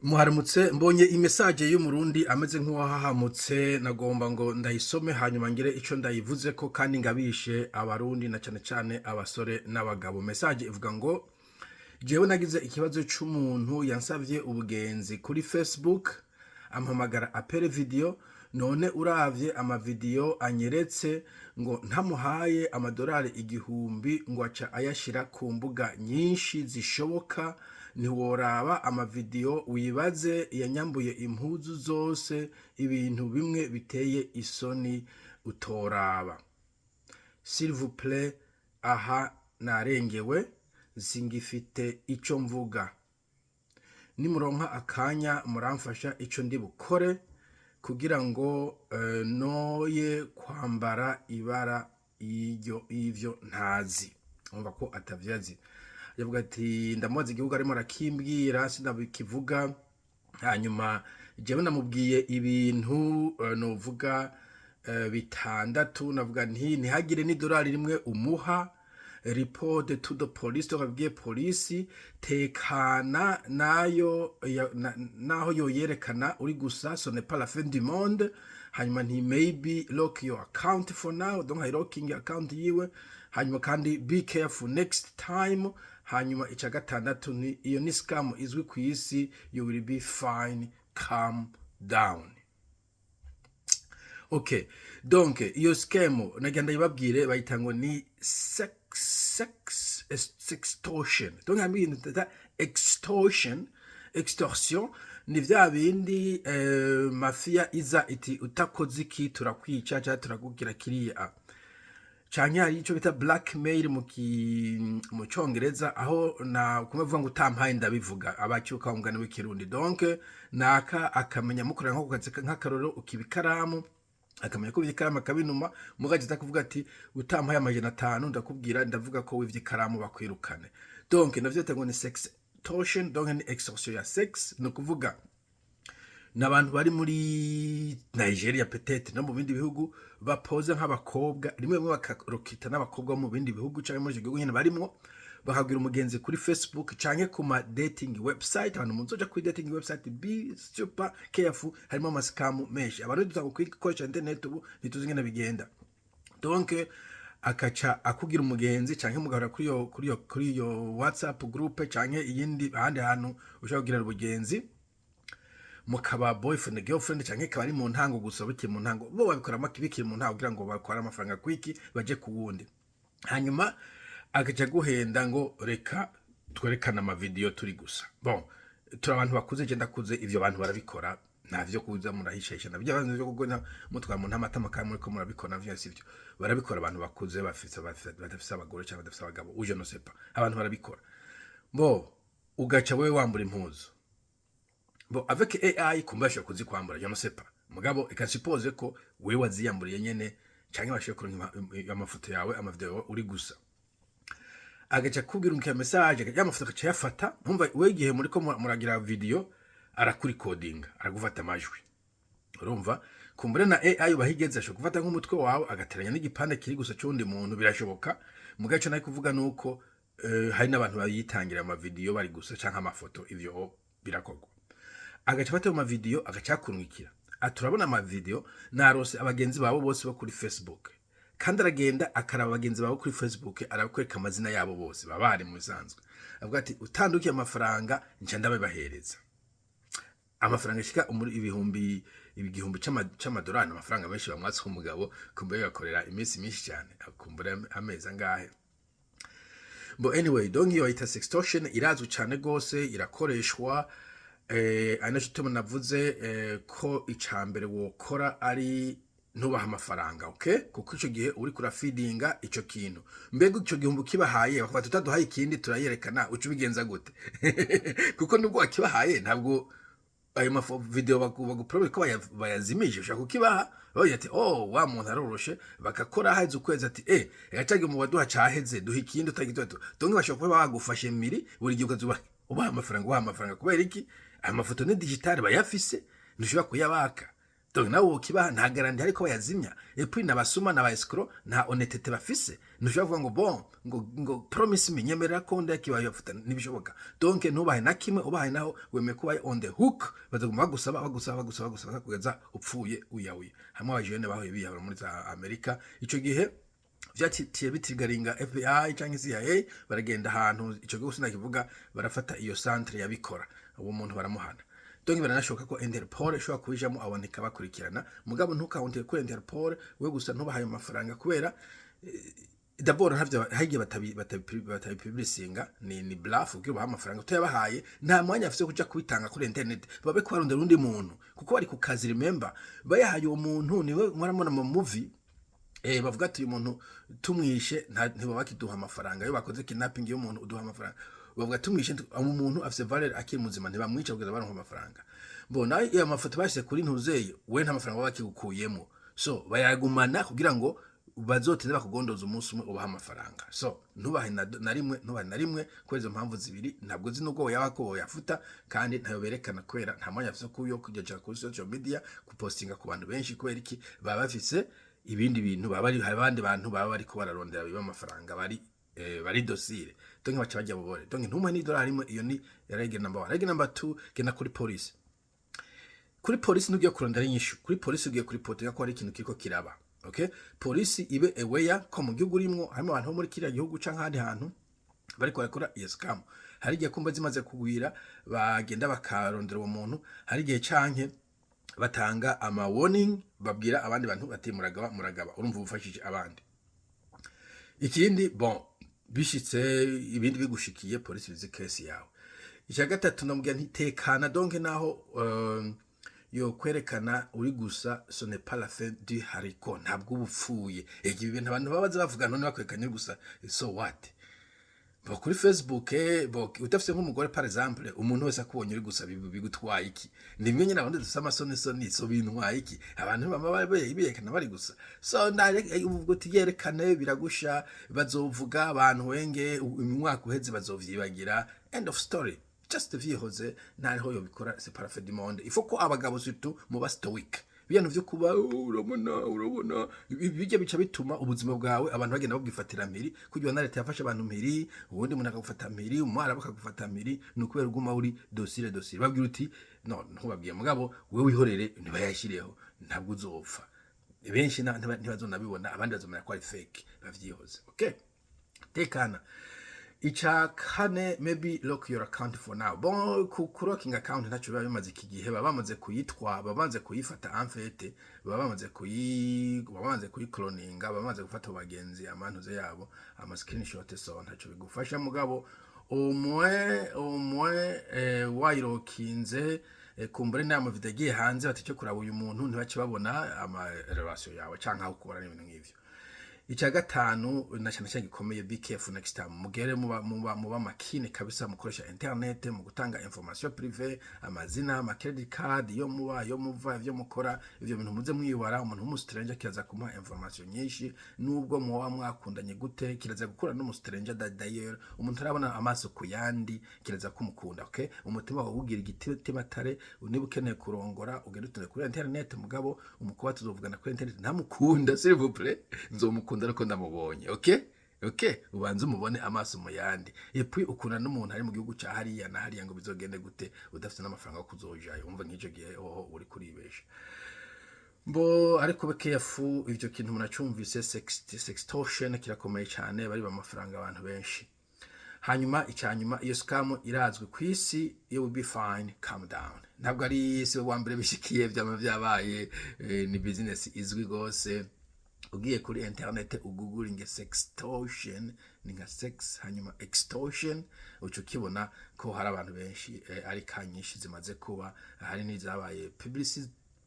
Muharamutse. Mbonye imessage y'Umurundi ameze nk'uwahahamutse. Nagomba ngo ndayisome, hanyuma ngire ico ndayivuzeko kandi ngabishe Abarundi, na cane cane abasore n'abagabo. Message ivuga ngo: "Jewe nagize ikibazo c'umuntu yansavye ubugenzi kuri Facebook, ampamagara appel vidéo. None uravye amavideo anyeretse, ngo ntamuhaye amadolari 1000 ngo aca ayashira ku mbuga nyinshi zishoboka. Ntiworaba amavideo, wibaze yanyambuye impuzu zose, ibintu bimwe biteye isoni utoraba. S'il vous plaît, aha narengewe, singifite ico mvuga. Nimuronka akanya muramfasha ico ndi bukore kugira ngo noye kwambara ibara y'iryo y'ivyo ntazi." Umva ko atavyazi. Yavuga ati: "Ndamubaza igihugu arimo, arakimbwira sinabikivuga. Hanyuma jewe namubwiye ibintu novuga bitandatu. Navuga nti ntihagire n'idolari rimwe umuha, report to the police, tukabwiye polisi, tekana nayo naho yoyerekana uri gusa, ce n'est pas la fin du monde. Hanyuma nti maybe lock your account for now, donc hay locking account yiwe. Hanyuma kandi be careful next time. Hanyuma ica gatandatu ni iyo ni scam izwi ku isi, you will be fine, calm down." Okay, donc iyo scam nagira ndayibabwire, bayita ngo ni sex sextortion. Donc harimo ibintu bita extortion. Extorsion ni vya bindi mafia iza iti: 'Utakoze iki turakwica cyangwa turakugira kiriya.' Canke hari ico bita blackmail mu Congereza, aho na kumwe vuga ngo utampaye ndabivuga, abacyuka umugani w'Ikirundi. Donc naka akamenya mukorera nko ku kazi, nk'akarorero ukiba ikaramu, akamenya ko wivye ikaramu, akabinuma mugageza kuvuga ati: 'Utampaye 500 ndakubwira, ndavuga ko wivye ikaramu, bakwirukane.' Donc navyo bita ngo ni sextortion, donc ni extorsion ya sex. Ni ukuvuga ni abantu bari muri Nigeria, peut-être no mu bindi bihugu, bapoza nk'abakobwa, rimwe rimwe bakarokita n'abakobwa bo mu bindi bihugu cyangwa muri icyo gihugu nyine barimwo, bakagira umugenzi kuri Facebook canke ku ma dating website. Abantu muzoja kuri dating website, be super careful, harimo amascam menshi. Abantu dutanga gukoresha internet ubu ntituzi ingene bigenda. Donc akaca akugira umugenzi canke mugahora kuri iyo WhatsApp group canke iyindi ahandi hantu ushobora kugira ubugenzi, mukaba boyfriend girlfriend, canke ikaba ari mu ntango gusa, bikiri mu ntango. Bo babikora bikiri mu ntango kugira ngo bakore amafaranga kwiki, baje ku wundi. Hanyuma agaca guhenda ngo reka twerekane amavideo turi gusa. Bon, turi abantu bakuze, je ndakuze, ivyo bantu barabikora, ntavyo kuza murahishahisha nabyo, abantu byo kugona mutwara mu ntamatama kandi muriko murabikora navyo sivyo. Barabikora abantu bakuze bafise badafise abagore cyangwa badafise abagabo ou je ne sais pas, abantu barabikora. Bo ugaca wewe wambura impuzu. Bon, avec AI kumba bashobora kuzikwambura, je ne sais pas, mugabo eka suppose ko wewe waziyamburiye nyene canke bashobora kuronka amafoto yawe, amavideo uri gusa. Agaca kubwira umukiriya message ya mafoto, agaca yafata. Ntumva wewe igihe muriko muragira video, arakurikodinga, aragufata amajwi. Urumva kumbure na AI bahigeze, ashobora gufata nk'umutwe wawe agateranya n'igipande kiri gusa c'uwundi muntu, birashoboka. Mugabo ico nari kuvuga nuko hari n'abantu bayitangira amavideo bari gusa canke amafoto, ivyo birakorwa. Agaca afata ayo mavideo, agaca yakurungikira ati: 'Urabona amavideo narose abagenzi babo bose bo kuri Facebook.' Kandi aragenda akaraba abagenzi bawe kuri Facebook, arakwereka amazina yabo bose baba bari mu bisanzwe. Avuga ati: 'Utandukiye amafaranga nca ndabibahereza.' Amafaranga ashika muri 1000 c'amadolari, amafaranga menshi bamwatse umugabo, kumbe yakorera iminsi myinshi cyane, kumbura amezi angahe. But anyway, donc iyo bayita sextortion, irazwi cyane gose, irakoreshwa. Ari naco gituma navuze ko icambere wokora ari ntubaha amafaranga, okay? Kuko ico gihe uri kurafidinga ico kintu. Mbega ico gihumbi ukibahaye, bakavuga tutaduhaye ikindi turayerekana, uca ubigenza gute? Kuko nubwo wakibahaye, ntabwo ayo mafo video baguprobe ko bayazimije. Ushaka kukibaha, bagira ati: 'Oh, wa muntu aroroshe.' Bakakora, haheze ukwezi, ati: 'Eh, gacaga mu baduha caheze, duha ikindi.' Utagituha, donc bashobora kuba bagufashe miri buri gihe ukazuba ubaha amafaranga, ubaha amafaranga. Kubera iki? Aya mafoto ni digital, bayafise, ntushobora kuyabaka. Donc nawe wokibaha, nta garantie ariko bayazimya. Et puis n'abasuma, n'aba escrocs, nta honnêteté bafise. Ntushobora kuvuga ngo bon, ngo promise me, nyemerera ko ndakibaye, ntibishoboka. Donc ntubahe na kimwe. Ubahaye naho wemeye kuba on the hook, bazaguma bagusaba, bagusaba, bagusaba, bagusaba kugeza upfuye uyahuye. Hamwe abajene bahuye biyahura muri za Amerika, ico gihe vyatiye bitrigaringa FBI canke CIA, baragenda ahantu ico gihe sinakivuga, barafata iyo centre yabikora, uwo muntu baramuhana. Donc biranashoboka ko Interpol ishobora kubijamo, aboneka bakurikirana. Mugabo ntukawunte kuri Interpol we gusa, ntubahaye amafaranga, kubera d'abord ntavyo hagiye batabipublisinga, ni bluff. Kugira ubaha amafaranga, utayabahaye nta mwanya afise kuja kubitanga kuri internet, babe ko barondera undi muntu kuko bari ku kazi. Remember, bayahaye uwo muntu niwe muramubona mu movie, bavuga ati uyu muntu tumwishe ntibaba bakiduha amafaranga. Iyo bakoze kidnapping y'umuntu uduha amafaranga, bavuga tumwishe, umuntu afise valeur akiri muzima, ntibamwica kugeza baronka amafaranga. Bona iyo mafoto bashyize kuri ntuzeye, we nta mafaranga baba bakigukuyemo, so bayagumana kugira ngo bazotinde bakugondoza umunsi umwe ubaha amafaranga. So ntubahe na rimwe, ntubahe na rimwe, kubera izo mpamvu zibiri. Ntabwo uzi nubwo yaba ko boyafuta, kandi ntayo berekana kubera nta mwanya afise yo kujya kuri social media kupostinga ku bantu benshi. Kubera iki? Baba bafise ibindi bintu, baba bari, hari abandi bantu baba bariko bararondera biba amafaranga, bari docile. Donc baca bajya bubore. Donc ntumuhe n'idolari rimwe. Iyo ni règle number one. Règle number two, genda kuri polisi. Kuri polisi ntugiye kurondera inyishu, kuri polisi ugiye kuripotinga ko hari ikintu kiriko kiraba. Okay, polisi ibe aware ko mu gihugu urimwo harimo abantu bo muri kiriya gihugu canke ahandi hantu bariko barakora iyo scam. Hari igihe kumva zimaze kugwira bagenda bakarondera uwo muntu, hari igihe canke batanga ama warning, babwira abandi bantu bati muragaba, muragaba. Urumva ubufashije abandi. Ikindi, bon, bishitse ibindi bigushikiye, polisi bizi case yawe. Icya gatatu ndamubwira nti tekana. Donc naho yo kwerekana uri gusa, ce n'est pas la fin du haricot, ntabwo uba upfuye. Ega ibi bintu abantu baba baza bavuga, none bakwerekanye uri gusa, so what? Bo kuri Facebook, bo udafise nk'umugore par exemple, umuntu wese akubonye uri gusa bigutwaye iki? Ni bimwe nyine abandi dufise amasonisoni, so bintwaye iki? Abantu bama biyerekana bari gusa, so uvuga uti yerekane biragusha, bazovuga abantu wenge umwaka uheze bazovyibagira, end of story. Just vyihoze, ntariho yobikora, c'est pas la fin du monde. Il faut ko abagabo surtout muba stoic. Ibintu vyo kuba "Oh, urabona, urabona", bijya bica bituma ubuzima bwawe abantu bagenda babwifatira mpiri, kugira na leta yafashe abantu mpiri, ubundi umuntu akagufata mpiri, umwarabu akagufata mpiri, ni ukubera uguma uri docile, docile. Babwira uti no, ntubabwiye, mugabo wewe wihorere, ntibayashyireho, ntabwo uzopfa. Benshi ntibazonabibona, abandi bazomenya ko ari fake, bavyihoze. Okay, tekana. Ica kane, maybe lock your account for now. Bon, ku locking account ntacyo biba bimaze iki gihe, baba bamaze kuyitwa, baba bamaze kuyifata, en fait baba bamaze kuyikloninga, baba bamaze gufata abo bagenzi amantuze yabo, ama screenshot, so ntacyo bigufasha. Mugabo au moins wayirokinze, kumbure nama video agiye hanze batice kuraba uyu muntu, ntibace babona ama relation yawe canke aho ukora n'ibintu nk'ivyo. Icya gatanu na cyane cyane gikomeye, be careful next time. Mugere muba makini kabisa, mukoresha internet mu gutanga information privée, amazina, ama credit card, yo muba, yo muva, ivyo mukora, ivyo bintu muze mwibara. Umuntu w'umu stranger kiraza kumuha information nyinshi, nubwo muba mwakundanye gute, kiraza gukura n'umu stranger. D'ailleurs umuntu arabona amaso ku yandi, kiraza kumukunda. Okay, umutima wawe ugira igitimatare. Niba ukeneye kurongora, ugenda utunde kuri internet. Mugabo umukobwa tuzovugana kuri internet ntamukunda, s'il vous plaît, nzomukunda ariko ndamubonye. Okay, ubanze umubone amaso mu yandi. Et puis ukunda n'umuntu ari mu gihugu ca hariya na hariya, ngo bizogende gute udafite n'amafaranga yo kuzojayo? Umva nk'ico gihe hoho uri kuribesha mbo. Ariko be careful, ivyo kintu munacumvise, sextortion kirakomeye cyane, bariba amafaranga abantu benshi. Hanyuma icyanyuma, iyo scam irazwi ku isi, you will be fine, calm down. Ntabwo ari si wa mbere bishikiye, byama byabaye, ni business izwi gose. Ugiye kuri internet uguguringe sextortion, ni nka sex hanyuma extortion, uca ukibona ko hari abantu benshi, ari ka nyinshi zimaze kuba, hari n'izabaye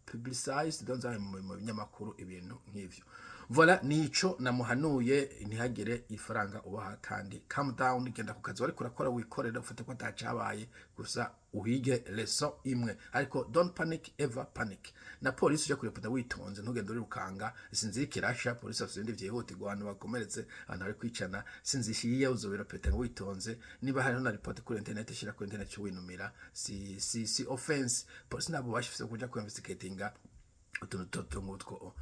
publicized, donc zabaye mu binyamakuru, ibintu nk'ivyo. Voilà, nico namuhanuye: ntihagire ifaranga ubaha, kandi calm down, genda ku kazi wariko urakora, wikorera, ufate ko atacabaye, gusa uhige leçon imwe. Ariko don't panic, ever panic. Na polisi uje kurepota witonze, ntugende urirukanga, sinzi kirasha. Polisi afite ibindi vyihutirwa, abantu bakomeretse, abantu bari kwicana, sinzi ishiye, uzobirepeta ngo witonze. Niba hariho na report kuri internet, shira kuri internet winumira, si offense. Polisi ntabwo bashifise kuja ku investigatinga Utuntu tuto ngutwo.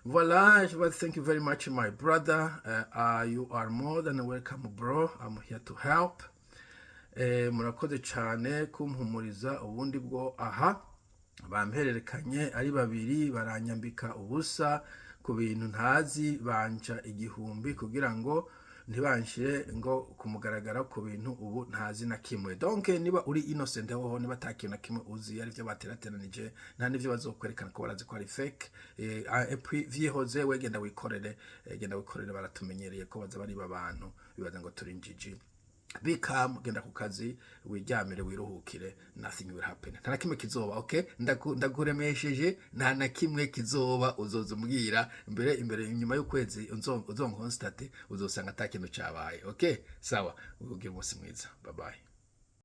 Voilà, je vais, thank you very much, my brother. You are more than welcome, bro. I'm here to help. Murakoze cyane kumpumuriza. Ubundi bwo aha bampererekanye ari babiri, baranyambika ubusa ku bintu ntazi, banca 1000 kugira ngo ntibanshire ngo kumugaragara ku bintu ubu ntazi na kimwe. Donc niba uri innocent hoho, niba ata kintu na kimwe uzi, ari byo baterateranije, nta n'ivyo bazokwerekana ko barazi ko ari fake. Et puis vyihoze, we genda wikorere, genda wikorere. Baratumenyereye ko baza bariba abantu, bibaza ngo turi injiji. Be calm, genda ku kazi, wiryamire, wiruhukire. Nothing will happen, nta na kimwe kizoba. Okay, ndakuremesheje, nta na kimwe kizoba. Uzoza umbwira imbere imbere inyuma y'ukwezi, uzonkonstate, uzosanga ata kintu cabaye. Okay, sawa, ugira umunsi mwiza, bye bye.